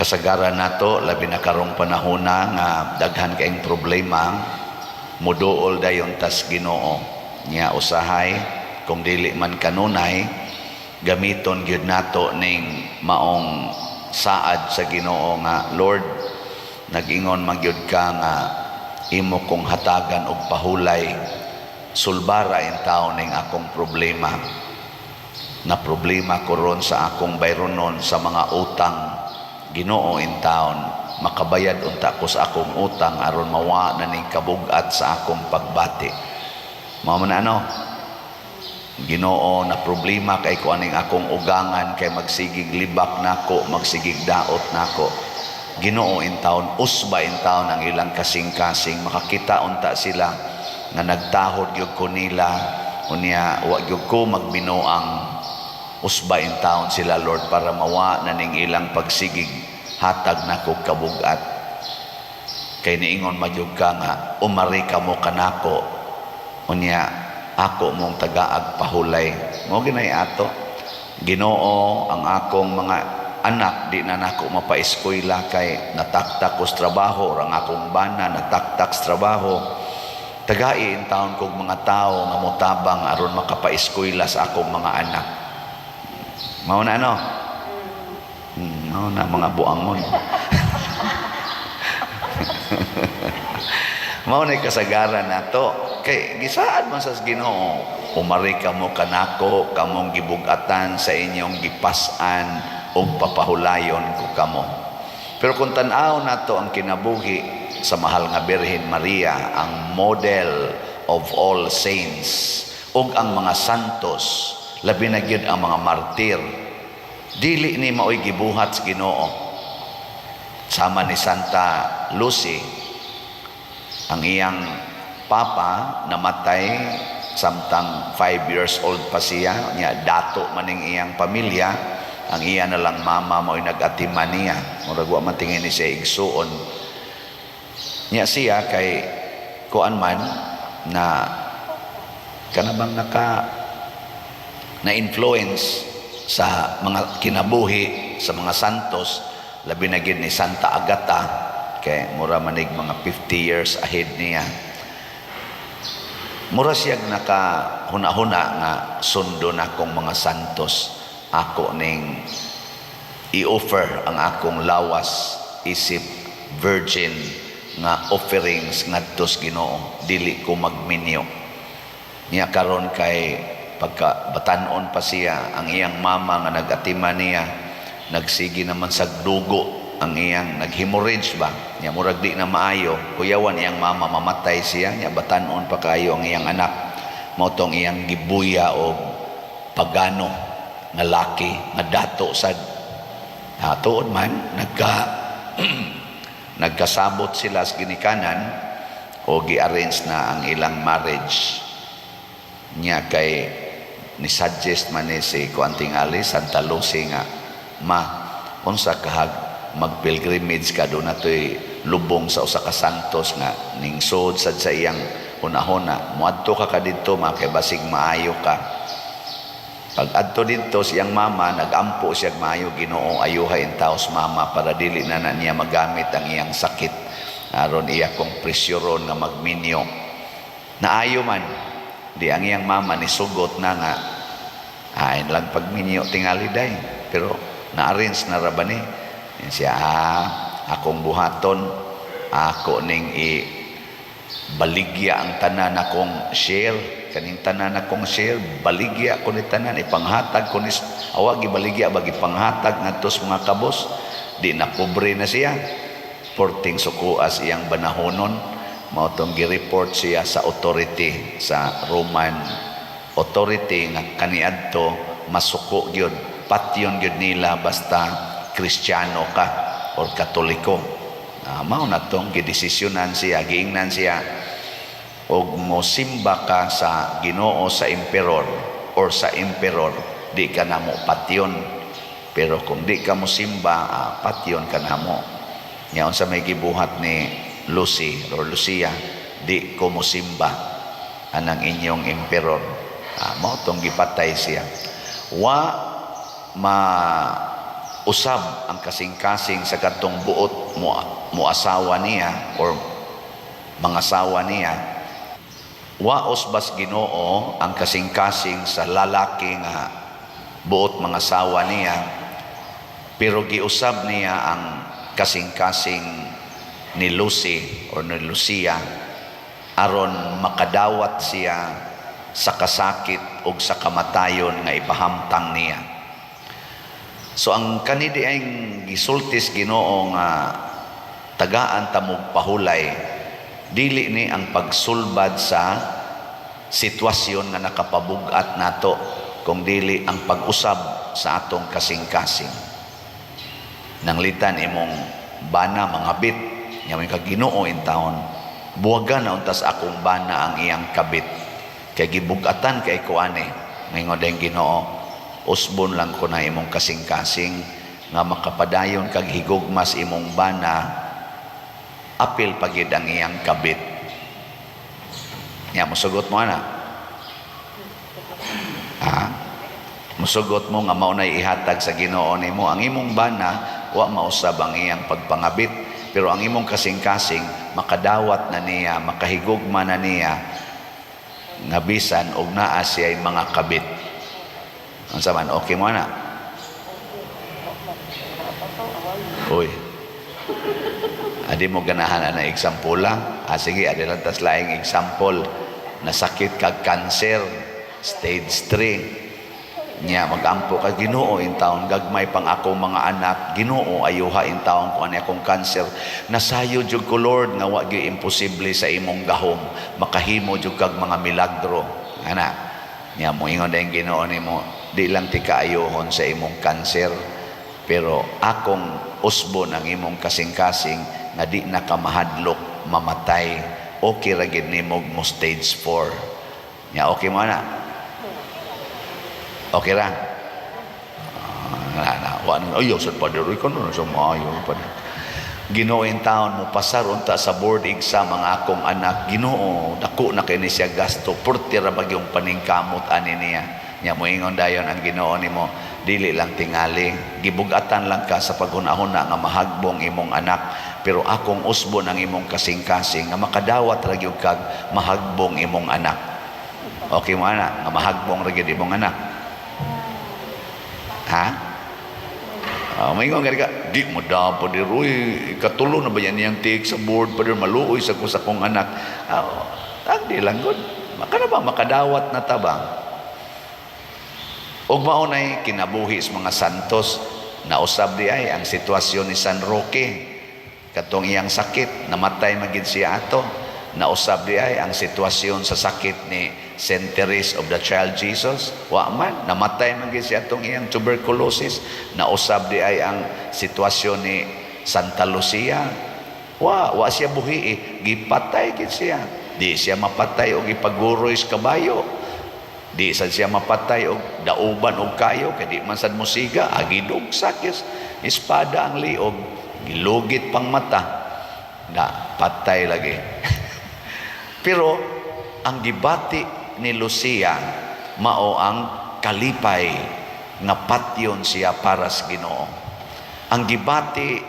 Kasagaran nato, labi na karong panahona nga daghan kaayong problema, muduol dayon tas Ginoo. Nya usahay kung dili man kanunay, gamiton gyud nato ning maong saad sa Ginoo nga, "Lord, nag-ingon man gyud ka nga imo kong hatagan og pahulay. Sulbara intawon ning akong problema." Na problema ko ron sa akong bayronon sa mga utang. Ginoo, intawon makabayad unta ko sa akong utang aron mawa na ning kabugat sa akong pagbati. Mao man ano, Ginoo, na problema kay ko aning akong ugangan kay magsigig libak nako, magsigig daot nako. Ginoo, intawon usba intawon ang ilang kasing-kasing, makakita unta sila nga nagtahod gyud ko nila, unya wa gyud ko magbinuang. Usba intawon sila, Lord, para mawa na ning ilang pagsigig hatag nako kabugat, kay niingon man gyud ka nga umari kamo kanako, unya ako mong tagaag pahulay. Mao ginay ato. Ginoo, ang akong mga anak di na nako mapaeskwela kay nataktak ko sa trabaho, or ang akong bana nataktak sa trabaho. Tagai intawon kog mga tao nga motabang aron makapaeskwela sa akong mga anak. Mao na ano? Mao na mga buangon. Mao na kasagaran nato kay gisaad man sa Ginoo, "Umari kamo kanako, kamong gibugatan sa inyong gipas-an, ug papahulayon ko kamo." Pero kung tan-aw nato ang kinabuhi sa mahal nga Birhen Maria, ang model of all saints, ug ang mga santos, labi na gyud ang mga martir, dili ni maoy gibuhat sa Ginoo. Sama ni Santa Lucy, ang iyang papa namatay samtang 5 years old pa siya. Nya dato maning iyang pamilya, ang iya na lang mama mo'y nag-atiman niya, murag wa man tingin ni siya igsuon. Nya siya kay kuan man na kana bang naka na influence sa mga kinabuhi sa mga santos, labi na gyud ni Santa Agata, kay mura manig mga 50 years ahead niya. Mura siya naka huna-huna nga sundo na akong mga santos, ako ning i-offer ang akong lawas isip virgin nga offerings ngadto sa Ginoo, dili ko magminyo. Niya karon kay pagka batanon pa siya, ang iyang mama nga nag-atiman niya nagsigi naman sa dugo, ang iyang nag-hemorrhage ba niya, murag di na maayo. Kuyawan iyang mama, mamatay siya. Niya batanon pa kayo ang iyang anak. Mao tong iyang gibuya og pagano nga laki nga dato sad. Tuod man nagkasabot sila sa ginikanan o gi-arrange na ang ilang marriage. Niya kay ni suggest man ni si kuan tingali, Santa Lucy, nga, "Ma, unsa kahag mag-pilgrimage ka? Duna to'y lubong sa usa ka santos nga ningsod sad sa iyang hunahuna. Muadto ka didto, ma, kay basig maayo ka." Pag adto didto siyang mama, nagampo siya maayo, "Ginoo, ayuha intaws mama para dili na na niya magamit ang iyang sakit aron iya kong presyoron nga magminyo." Naayo man di ang iyang mama, ni sugot na nga ay lang pagminyo tingali day, pero na-arrange na ra ba ni. Yan siya, "Ah, akong buhaton, ako ning i baligya ang tanan akong share, kaning tanan akong share, baligya ko ni tanan, ipanghatag ko ni, awa gibaligya ba, gipanghatag ngadto sa mga kabos." Di na pobre na siya, porting sukuas iyang banahonon. Mao tong gi-report siya sa authority, sa Roman authority, nga kaniadto masuko gyud, patyon gyud nila basta Kristiyano ka or Katoliko. Mao na tong gidesisyonan siya, giingnan siya og mosimba ka sa Ginoo sa emperor or sa emperor, di ka namo patyon, pero kung di ka mosimba, patyon ka namo. Nya unsa may gibuhat ni Lucy or Lucia? "Di ko mosimba anang inyong emperor." Mao tong gipatay siya. Wa ma usab ang kasing-kasing sa katong buot mo mo asawa niya or mga asawa niya, wa usbas Ginoo ang kasing-kasing sa lalaki nga buot mga asawa niya, pero giusab niya ang kasing-kasing ni Lucy or ni Lucia aron makadawat siya sa kasakit o sa kamatayon nga ipahamtang niya. So ang kani diayng gisultis Ginoo nga tagaan tamog pahulay, dili ni ang pagsulbad sa sitwasyon nga nakapabug-at nato, kung dili ang pag-usab sa atong kasing-kasing. Nanglitan imong bana mangabit nya may ka, "Ginoo intawon, buwagan na untas akong bana ang iyang kabit kay gibug-atan kay ko ani." Ngayon din, "Ginoo, usbon lang ko na imong kasing-kasing nga makapadayon kag higugmas imong bana, apil pagid ang iyang kabit." Nya musugot mo ana? Ha? Musugot mo nga mao nay ihatag sa Ginoo nimo? Ang imong bana, wa mausab ang iyang pagpangabit, pero ang imong kasing-kasing makadawat na niya, makahigugma na niya nga bisan og naa siya mga kabit. Unsa man, okay mo na? Uy. Adi mo ganahan na example lang? Ah, sige, adi lang tas laing example. Nasakit kag cancer, stage 3. Nya magampo ka, "Ginoo intawon, gagmay pang ako mga anak, Ginoo, ayuha intawon ko ani akong cancer. Nasayo jud ko, Lord, nga wa gyud imposible sa imong gahom. Makahimo jud kag mga milagro." Ana. Nya moingon dayon Ginoo nimo, "Di lang ti kaayuhon sa imong cancer, pero akong usbon ang imong kasing-kasing nga di na ka mahadlok mamatay. Okay ra gid nimo mo stage 4." Nya okay mo na? Okay ra? Ah, na, na, wa na, ayaw sa Father, ikaw na sa maayo, Father. "Ginoo intawon, mo pasar unta sa board exam ang akong anak. Ginoo, dako na kay ni siya gasto. Purti ra bagyong paningkamot ani niya." Nya moingon dayon ang Ginoo nimo, "Dili lang tingali. Gibugatan lang ka sa paghuna-huna nga mahagbong imong anak, pero akong usbon ang imong kasing-kasing nga makadawat ra gyud kag mahagbong imong anak." Okay mo ana nga mahagbong ra gyud imong anak? Ha? Ah, may nga ka, "Di mo dapat di roy, katulo na ba yan niyang take sa board pa maluoy sa ko sa kong anak." Ah, di lang gud. Maka na ba makadawat na tabang? Ug mao nay kinabuhi sa mga santos. Nausab di ay ang sitwasyon ni San Roque. Katong iyang sakit, namatay magid siya ato. Nausab di ay ang sitwasyon sa sakit ni Saint Therese of the Child Jesus. Wa man, namatay man gid siya atong iyang tuberculosis. Nausab di ay ang sitwasyon ni Santa Lucia. Wa siya buhi eh. Gipatay gid siya. Di siya mapatay og ipaguroy sa kabayo. Di sad siya mapatay og dauban og kayo kay di man sad musiga, agi dugsak yes. Espada ang liog, gilugit pang mata. Na patay lagi. Pero ang gibati ni Lucia mao ang kalipay nga patyon siya para sa Ginoo. Ang gibati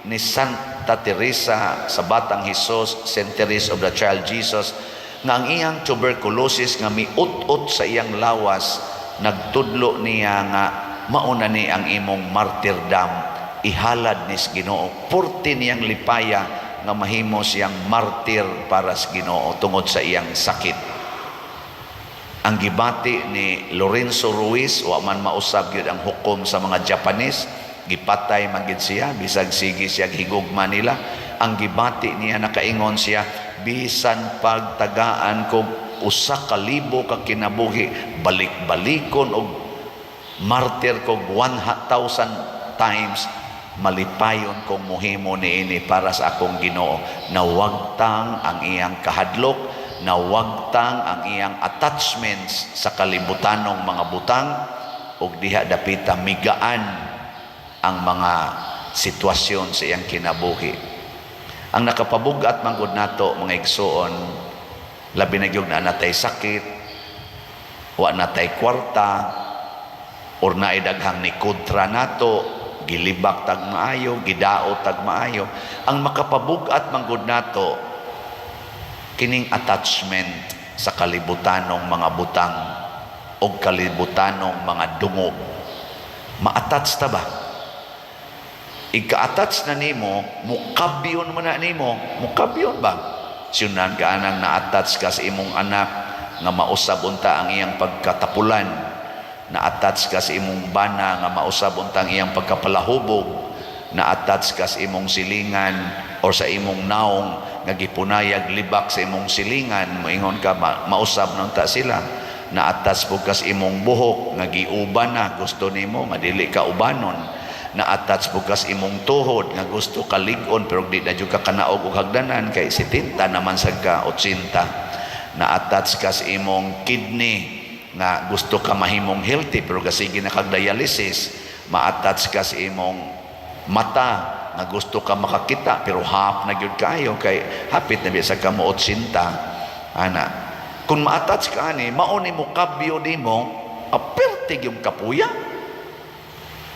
ni Santa Teresa sa Batang Jesus, Saint Teresa of the Child Jesus, nga ang iyang tuberculosis nga miut-ut sa iyang lawas, nagtudlo niya nga mauna ni ang imong martyrdom, ihalad ni sa Ginoo. Purti niyang lipaya nga mahimo siyang martir para sa Ginoo tungod sa iyang sakit. Ang gibati ni Lorenzo Ruiz, wa man mausab gyud ang hukom sa mga Japanese, gipatay man gid siya bisag sige siya higugma nila. Ang gibati niya, nakaingon siya, "Bisan pagtagaan kog 1,000 ka kinabuhi, balik-balikon og martir kog 1,000 times, malipayon kong muhimo niini para sa akong Ginoo." Nawagtang ang iyang kahadlok, nawagtang ang iyang attachments sa kalibutanong mga butang, ug diha dapita migaan ang mga sitwasyon sa iyang kinabuhi. Ang nakapabugat man gud nato, mga igsuon, labi na gyud na natay sakit, wa natay kwarta, or naay daghang ni kontra nato, Gilibak tag maayo, gidaot tag maayo. Ang makapabug-at manggod nato kining attachment sa kalibutanong mga butang o kalibutanong mga dungog. Ma-attach ta ba? Ika-attach na nimo, mukabyon mo na nimo, mukabyon ba? Siyunan ka anang na-attach ka sa imong anak nga mausab unta ang iyang pagkatapulan, na-attach ka sa imong bana nga mausab unta ang iyang pagkapalahubog, na-attach ka sa imong silingan or sa imong naong nga gipunayag libak sa imong silingan, moingon ka mausab na unta sila. Na-attach po ka sa imong buhok nga giuban na, gusto nimo nga dili ka ubanon. Na-attach po ka sa imong tuhod nga gusto ka lig-on pero di na jud ka kanaog og hagdanan kay 70 naman sad ka, 80. Na-attach ka sa imong kidney nga gusto ka mahimong healthy pero gasige na kag dialysis. Ma-attach ka sa imong mata nga gusto ka makakita pero half na gyud kayo kay hapit na biya ka mo 80 ana. Kung ma-attach ka ani, mao ni mo kabyo nimo, apertig yung kapuya.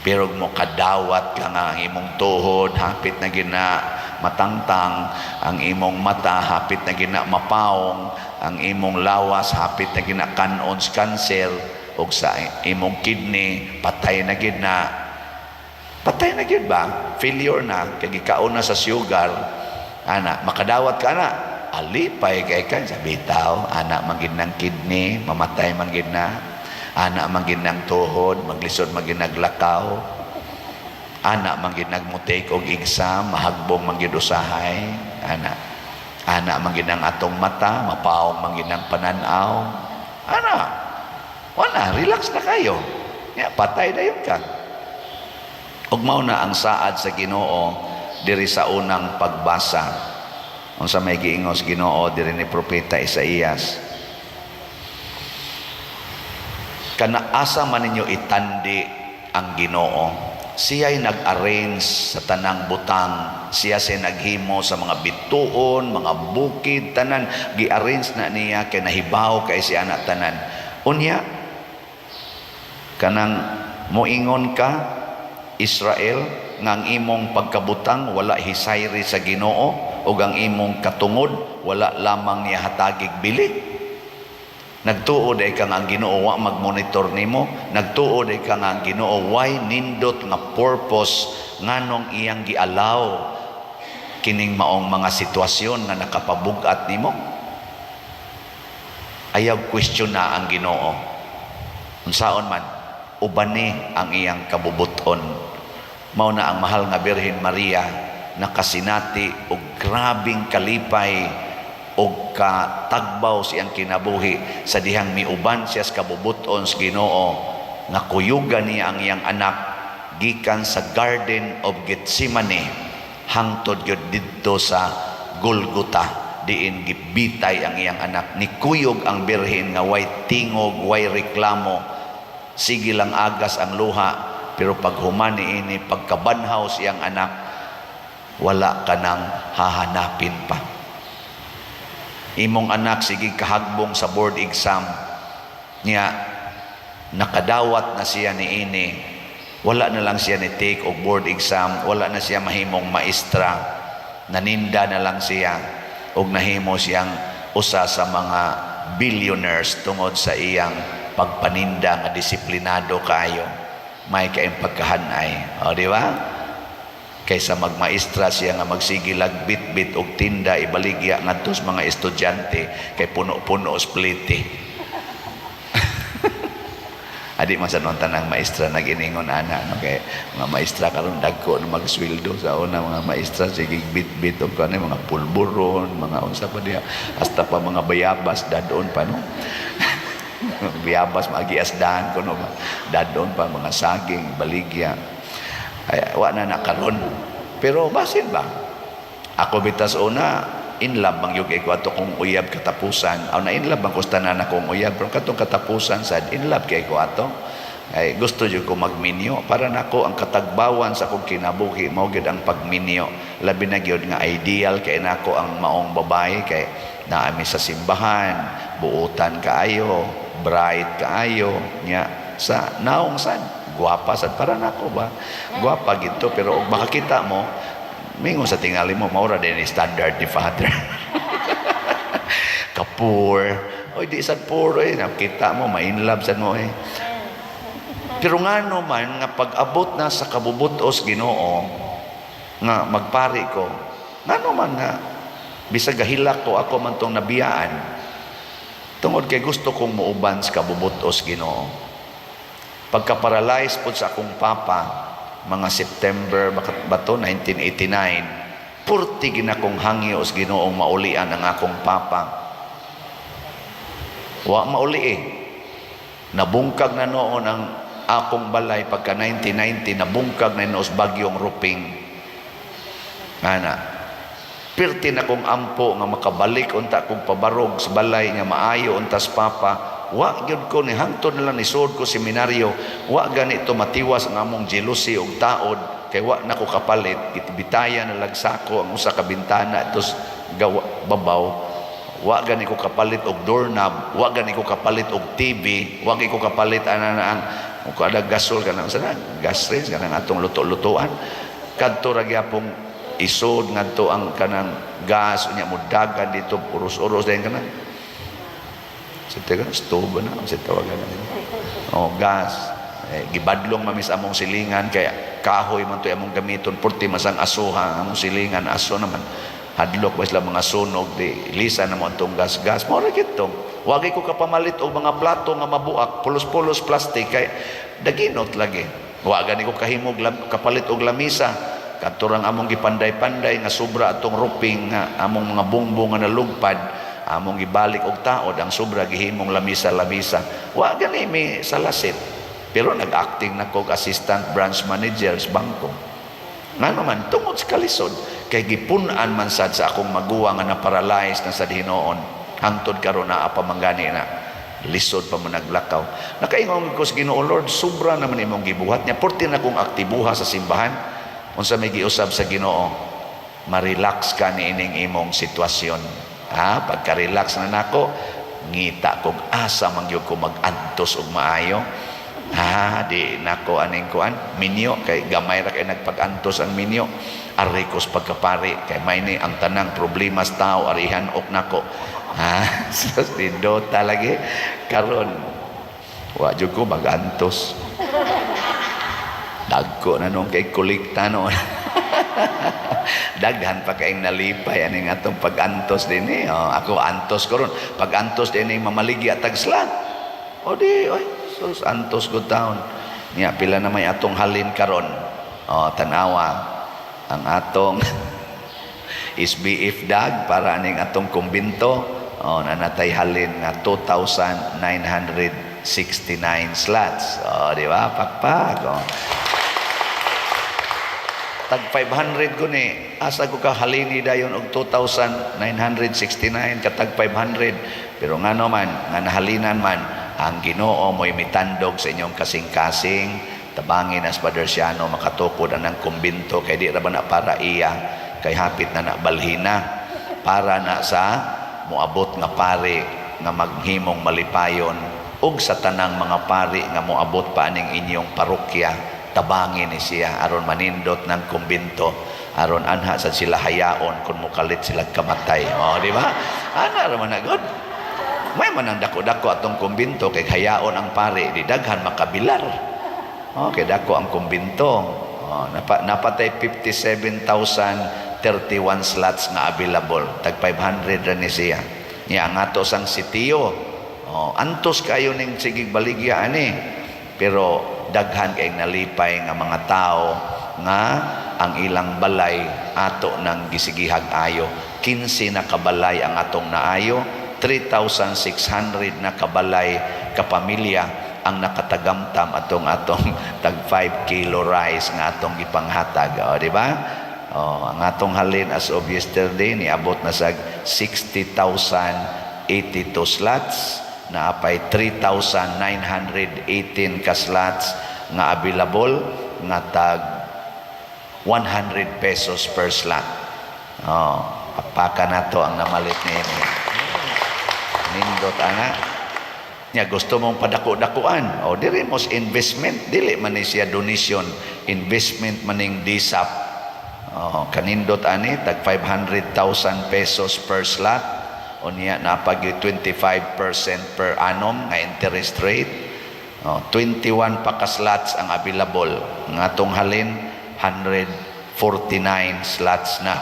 Pero mo kadawat ka nga ang imong tuhod hapit na gina matangtang, ang imong mata hapit na gina mapaong, ang imong lawas hapit na gina kanon sa cancer, ug sa imong kidney patay na gid na. Patay na gid ba? Failure na kay gikaon na sa sugar ana. Makadawat ka ana, alipay kay ka sa bitaw ana man gid ng kidney, mamatay man gid na ana, man gid ng tuhod, maglisod man gid naglakaw ana, man gid nagmo-take og exam, mahagbong man gid usahay ana, ana man gid ang atong mata, mapaong man gid ang pananaw ana. Wala, relax na kayo ya, patay dayon ka. Ug mao na ang saad sa Ginoo diri sa unang pagbasa. Unsa may giingos Ginoo diri ni Propeta Isaías? Kana asa man ninyo itandi ang Ginoo? Siya'y nag-arrange sa tanang butang. Siya siya naghimo sa mga bituon, mga bukid, tanan. Gi-arrange na niya kay nahibaw kay siya na tanan. Unya, kanang moingon ka, Israel, nga ang imong pagkabutang wala hisayri sa Ginoo ug ang imong katungod wala lamang niya hatagig bili. Nagtuo day ka nga ang Ginoo wa magmonitor nimo, nagtuo day ka nga ang Ginoo way nindot nga purpose nganong iyang gialaw kining maong mga sitwasyon nga nakapabug-at nimo. Ayaw question na ang Ginoo. Unsaon man, ubani ang iyang kabubuton. Mao na ang mahal nga Birhen Maria nakasinati og grabing kalipay og katagbaw siyang kinabuhi sa dihang miuban siya sa kabubuton sa Ginoo nga kuyugan niya ang iyang anak gikan sa Garden of Gethsemane hangtod gyud didto sa Golgota diin gibitay ang iyang anak. Nikuyog ang birhen nga way tingog, way reklamo, sige lang agas ang luha, pero pag human niini, pagkabanhaw siyang anak, wala ka nang hahanapin pa. Imong anak sige kahagbong sa board exam niya, nakadawat na siya niini, wala na lang siya ni take og board exam, wala na siya mahimong maestra, naninda na lang siya og nahimo siyang usa sa mga billionaires tungod sa iyang pagpaninda nga disiplinado kayo, may kaayong pagkahanay. O, di ba? Kaysa magmaestra siya nga magsige lag bit-bit og tinda, ibaligya ngadto sa mga estudyante kay puno-puno sa plite. Adi man sa noon tanang maestra nag-iningon ana, no? Kay mga maestra karon dagko na magsweldo. Sa una, mga maestra sige bit-bit og kanay mga pulburon, mga unsa pa diha, hasta pa mga bayabas dadon pa, no? Bayabas magiasdahan ko, no ba? Dadon pa mga saging baligya. Ay, wa na na karon, pero basin ba ako bitas una in love bang yung ko ato kong uyab katapusan aw na in love bang ko sa tanan akong uyab, pero katong katapusan sad in love kay ko ato. Ay, gusto jud ko magminyo. Para nako ang katagbawan sa akong kinabuhi mao gyud ang pagminyo, labi na gyud nga ideal kay nako ang maong babae kay naami sa simbahan, buutan kaayo, bright kaayo nya sa naong sad. Gwapa sad para nako ba? Gwapa gito, pero og makakita mo, mingon sa tingali mo, mao ra din ni standard ni Father. Ka-poor. Oy, di sad poor eh. Nakita mo, ma-in love sad mo eh. Pero ngano man nga pag-abot na sa kabubutos Ginoo nga magpari ko, ngano man nga bisag gahilak ko, ako man tong nabiyaan, tungod kay gusto kong muuban sa kabubutos Ginoo. Pagka-paralyze pod sa akong papa, mga September ba to, 1989, purti ginakong hangyo sa Ginoong maulian ang akong papa. Wa mauli eh. Nabungkag na noon ang akong balay pagka 1990, nabungkag na noos bagyong Ruping. Ana. Pirti na kong ampo nga makabalik unta kong pabarog sa balay nga maayo untas papa. Wa gyud ko ni hangtod na lang nisod ko seminaryo. Wa ganito matiwas ang among jealousy og taod kay wa na ko kapalit. Gitibitaya na lagsako ang usa ka bintana tos gawa babaw. Wa gani ko kapalit og doorknob, wa gani ko kapalit og TV, wa gani ko kapalit ana na ang kada gasol kanang sa gas range kanang atong luto-lutuan. Kadto ra gyapong isod ngadto ang kanang gas, unya mudagan dito, uros-uros din kanang sa teka stove na sa tawagan na. Oh, gas eh, gibadlong mamis among silingan kay kahoy man to among gamiton, purti masang asuha among silingan, aso naman, hadlok ba sila mga sunog, di lisa na mo atong gas-gas. Mao ra gito. Wagi ko kapamalit og mga plato nga mabuak, pulos-pulos plastic kay daginot lagi. Wa gani ko kahimog kapalit og lamisa. Kadto rang among gipanday-panday nga sobra atong roofing nga among mga bongbong nga nalugpad, among gibalik og taod ang sobra, gihimong lamisa-lamisa. Wa gani mi salasit. Pero nag-acting na ko assistant branch manager sa bangko. Ngano man? Tungod sa kalisod kay gipun-an man sad sa akong maguwang nga na-paralyze na sa hinoon. Hangtod karon naa pa manggani na. Lisod pa mo naglakaw. Nakaingon ko sa Ginoo, "Lord, sobra naman imong gibuhat niya. Porti na kong aktibuha sa simbahan." Unsa may giusab sa Ginoo? "Ma-relax ka ni ining imong sitwasyon." Ha, pagka-relax na nako, ngita kog asa man gyud ko mag-antos og maayo. Ha, di nako aning kuan, minyo kay gamay ra kay nagpag-antos ang minyo. Ari kos pagkapari kay may ni ang tanang problema sa tao arihan ok nako. Ha, sus, nindota lagi karon. Wa jud ko mag-antos. Dagko na nung kay kolekta noon. Daghan pa kayong nalipay aning atong pag-antos din eh. Oh, ako antos ko ron. Pag-antos din eh, mamaligya tag slot. O di, oy, sus, antos ko taon. Nya, pila na may atong halin karon. Oh, tanawa ang atong SBF dag para aning atong kumbinto. Oh, nanatay halin nga 2,969 slots. Oh, di ba? Pakpak. Oh. Tag 500 ko ni, asa ko ka halini dayon og 2,969 katag 500? Pero ngano man nga nahalinan man, ang Ginoo mo'y mitandog sa inyong kasing-kasing. Tabangin as Father Siano makatukod anang kumbinto kay di ra ba na para iya, kay hapit na na balhina, para na sa moabot nga pari nga maghimong malipayon ug sa tanang mga pari nga moabot pa aning inyong parokya. Tabangin ni siya aron manindot ng kumbinto, aron anha sa sila hayaon kung mukalit sila kamatay. Oh, di ba? Ana ra man na god. May man ang dako-dako atong kumbinto kay hayaon ang pare, di daghan makabilar. Oh, kay dako ang kumbinto. Oh, napatay 57,031 slots nga available. Tag 500 ra ni siya. Nya ang ato sang sitio. Oh, antos kayo ning sigig baligya ani. Pero daghan kay nalipay nga mga tao nga ang ilang balay ato nang gisigihag ayo. 15 na kabalay ang atong naayo, 3,600 na kabalay kapamilya ang nakatagamtam atong atong tag 5 kilo rice nga atong gipanghatag. O, di ba? O, ang atong halin as of yesterday niabot na sa 60,082 slots, naapay 3,918 ka slots nga available nga tag 100 pesos per slot. Oh, pakpaka na to ang namalit ni ini. Nindot ana. Nya gusto mong padako-dakuan. O diri mo sa investment, dili man ni siya donation, investment maning DSAP. Oh, kanindot ani, tag 500,000 pesos per slot. Unya napag 25% per annum nga interest rate. Oh, 21 pa ka slots ang available. Nga atong halin, 149 slots na.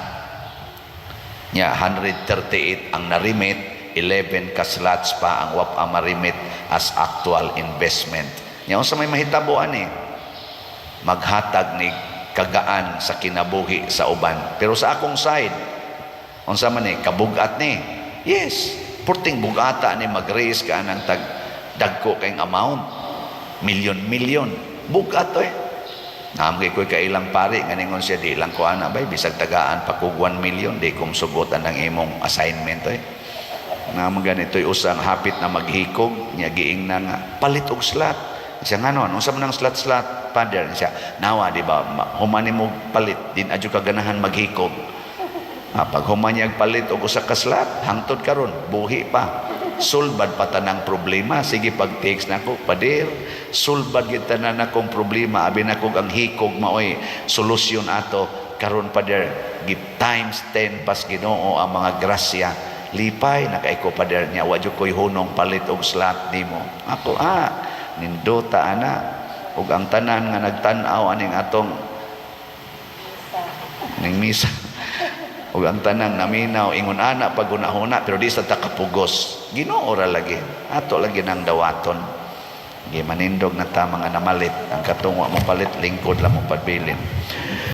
Nya 138 ang narimit, 11 ka slots pa ang wa pa marimit as actual investment. Nya unsa may mahitabo ani? Maghatag ni kagaan sa kinabuhi sa uban. Pero sa akong side, unsa man ni kabugat ni? Yes, purting bugata ni mag-raise ka ng tag dagko kayong amount. Milyon-milyon. Bugat to eh. Naam kay ko'y kailang pari, nga ningon siya, "Di lang ko ana bay, bisag tagaan pa kog 1 million, di kong sugotan ang imong assignment eh." Nga ganito'y usang hapit na maghikog, niya giing na nga, "Palit og slot." Siya, "Nga nun, unsa man ang slot-slot, Father?" Siya, "Nawa, di ba, human mo palit, din adyo ka ganahan maghikog." Ah, pag human niya palit og usa ka slot, hangtod karon buhi pa. Sulbad pa tanang problema. Sige, pag text nako, "Pader, sulbad gyud tanan akong problema. Abi nako ang hikog maoy solusyon ato. Karon, Pader, give times 10 pas Ginoo ang mga grasya. Lipay na kay ko, Pader, niya wa jud ko'y hunong palit og slot nimo." Ako, ah, nindota ana. Ug ang tanan nga nagtan-aw aning atong ning misa ug ang tanang naminaw, ingon ana pag hunahuna, pero di sa takapugos. Ginoo ra lagi ato lagi nang dawaton. Gi manindog na ta, mga namalit. Ang katong wa mo palit, lingkod lang mo pabilin.